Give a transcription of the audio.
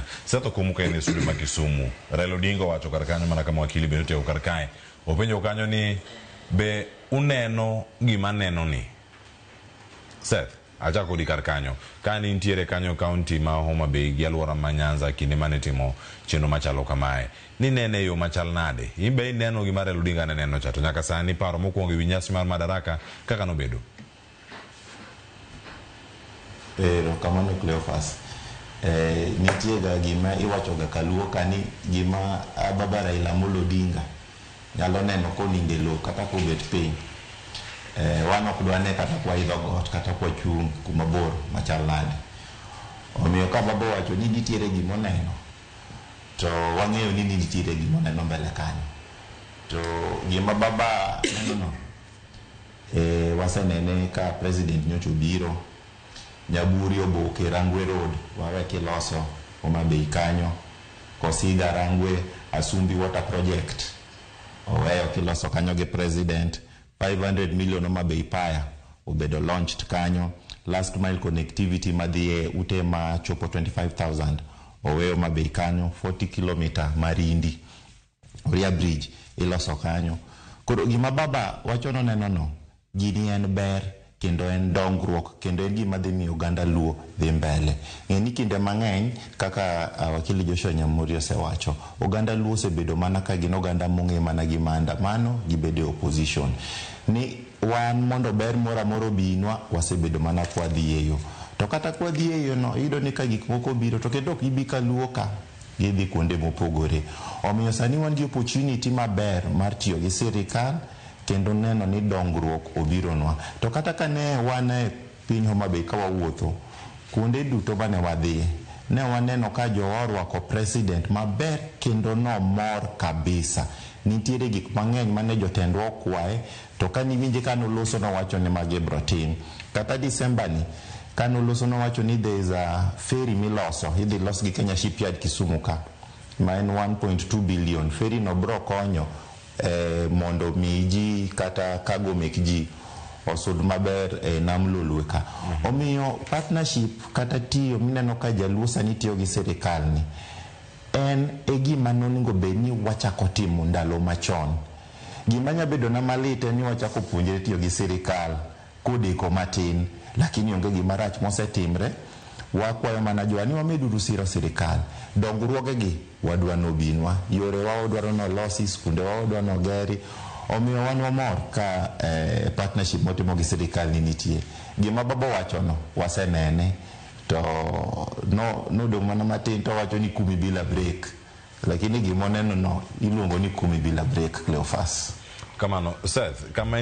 ahinya. Seth Okumu ka en e studio ma Kisumu. Raila Odinga owacho kar kanyo mana kama wakili bende otieko kar kae. Openjo kanyo ni be uneno gima neno ni? Seth, achako kodi kar kanyo. Ka nintiere kanyo kaunti ma Homa Bay gi alwora ma Nyanza kinde mane itimo chenro machalo kamae. Ninene e yo machal nade? In be ineno gima Raila Odinga ne neno cha to nyaka sani paro mokwongo ewi nyasi mar Madaraka kaka nobedo? Erokamano Cleophas. Nitie ga gima iwacho ga kaluo ka ni gima baba Raila Amolo Odinga nyalo neno konindo e lowo kata kobet piny. Wan ok dwane kata kwaidho got kata kwachung' kuma bor machal nade. Omiyo ka baba owacho ni nitiere gima oneno, to wang'eyo ni nitiere gima oneno mbele kanyo. To gima baba neno no, wasenene ka president nyocha obiro, Nyaburi Oboke Rangwe Road wawe kiloso Homa Bay kanyo, Kosiga Rangwe Asumbi Water Project oweyo kiloso kanyo gi president, 500 million Homa Bay Paya obedo launched kanyo, last mile connectivity madhi e ute ma chopo 25,000 oweyo Homa Bay kanyo, 40 kilometer Marindi Oria Bridge iloso kanyo. Koro gima baba wacho noneno no, gini en ber kendo en dongruok kendo en gima dhi miyo oganda Luo dhi mbele. Ng'e ni kinde mang'eny kaka wakili Joshua Nyamori osewacho, oganda Luo osebedo mana ka gin oganda mong'e mana gi maandamano, gibedo e opposition. Ni wan mondo ber moro amora obinwa, wasebedo mana kwadhi e yo. To kata kwadhi e yo no, iyudo ni ka gik moko obiro to kendo ok gibi kaluo ka, gidhi kuonde mopogore. Omiyo sani wan gi opportunity maber mar tiyo gi sirikal kendo neno ni dongruok obironwa. To kata ka ne wan e piny Homa Bay ka wawuotho, kuonde duto mane wadhiye, ne waneno ka jowa orwako president maber kendo nomor kabisa. Nitiere gik mang'eny mane jotendwa okwaye, to kaniwinje kanoloso nowacho ni magi ibro tim. Kata December ni, kanoloso nowacho ni there is a ferry miloso, idhi los gi Kenya Shipyard Kisumu ka, ma en 1.2 billion. Ferry no bro konyo mondo mi ji kata cargo mek ji osud maber e nam Lolwe ka. Omiyo partnership kata tiyo mineno ka jaluo sani tiyo gi sirikal ni, en e gima nonego bed ni wachako timo ndalo machon. Gima nya bedo na malit en ni wachako puonjre tiyo gi sirikal kodeko matin, lakini onge gima rach mosetimre. Wakwayo mana jowa ni wameduru siro sirikal. Dongruoge gi wadwa nobinwa, yorewa wadwaro nolosi, skundewa wadwa nogeri. Omiyo wan wamor ka partnership motimo gi sirikal ni nitie. Gima baba owachono wasenene, to nodong' mana matin to owacho ni kumi bila break. Lakini gima oneno no iluongo ni kumi bila break, Cleophas. Kamano, Seth, kama